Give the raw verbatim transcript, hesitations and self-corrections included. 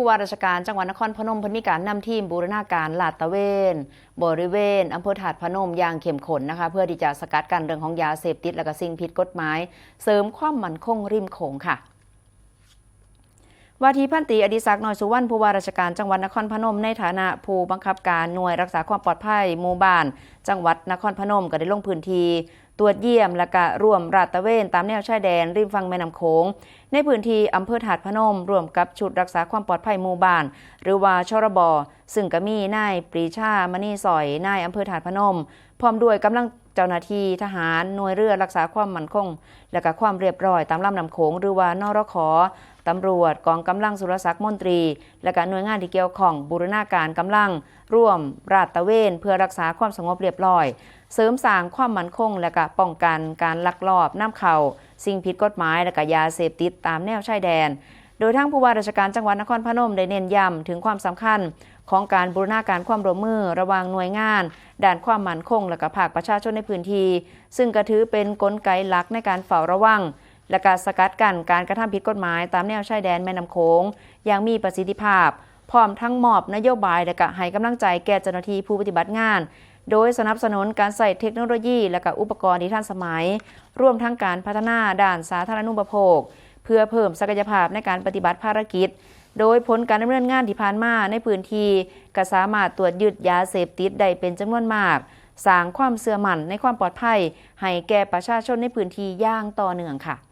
ว่าราชการจังหวัดนครพนมเพิ่นมีการนำทีมบูรณาการลาดตระเวน บริเวณอำเภอธาตุพนมอย่างเข้มข้นนะคะ เพื่อที่จะสกัดกั้นเรื่องของยาเสพติดและก็สิ่งผิดกฎหมาย เสริมความมั่นคงริมโขงค่ะ ว่าที่พันตรีอดิศักดิ์ น้อยสุวรรณ ผู้ว่าราชการจังหวัดนครพนม ในฐานะผู้บังคับการหน่วยรักษาความปลอดภัยหมู่บ้าน จังหวัดนครพนม ก็ได้ลงพื้นที่ตรวจเยี่ยมและก็ร่วมลาดตระเวนตามแนวชายแดนริมฝั่งแม่น้ำโขง ในพื้นที่อำเภอธาตุพนม ร่วมกับชุดรักษาความปลอดภัยหมู่บ้าน หรือว่าชรบ ซึ่งก็มีนายปรีชามณีสอย นายอำเภอธาตุพนม พร้อมด้วยกำลังเจ้าหน้าที่ทหาร หน่วยเรือรักษาความมั่นคง และก็ความเรียบร้อยตามลำน้ำโขง หรือว่านรข ตำรวจ กองกำลังสุรศักดิ์มนตรี และก็หน่วยงานที่เกี่ยวข้องบูรณาการกำลังร่วมลาดตระเวน เพื่อรักษาความสงบเรียบร้อย เสริมสร้างความมั่นคง และก็ป้องกันการลักลอบนำเข้าสิ่งผิดกฎหมาย และก็ยาเสพติดตามแนวชายแดน โดยทางผู้ว่าราชการจังหวัดนครพนมได้เน้นย้ำถึงความสำคัญของการบูรณาการความร่วมมือระหว่างหน่วยงานด้านความมั่นคง และก็ภาคประชาชนในพื้นที่ ซึ่งก็ถือเป็นกลไกหลักในการเฝ้าระวัง และก็สกัดกั้นการกระทำผิดกฎหมายตามแนวชายแดนแม่น้ำโขงอย่างมีประสิทธิภาพ พร้อมทั้งมอบนโยบายและก็ให้กำลังใจแก่เจ้าหน้าที่ผู้ปฏิบัติงาน โดยสนับสนุนการใช้เทคโนโลยีและก็อุปกรณ์ที่ทันสมัย รวมทั้งการพัฒนาด้านสาธารณูปโภค เพื่อเพิ่มศักยภาพในการปฏิบัติภารกิจ โดยผลการดำเนินงานที่ผ่านมาในพื้นที่ก็สามารถตรวจยึดยาเสพติดได้เป็นจำนวนมาก สร้างความเชื่อมั่นในความปลอดภัยให้แก่ประชาชนในพื้นที่อย่างต่อเนื่องค่ะ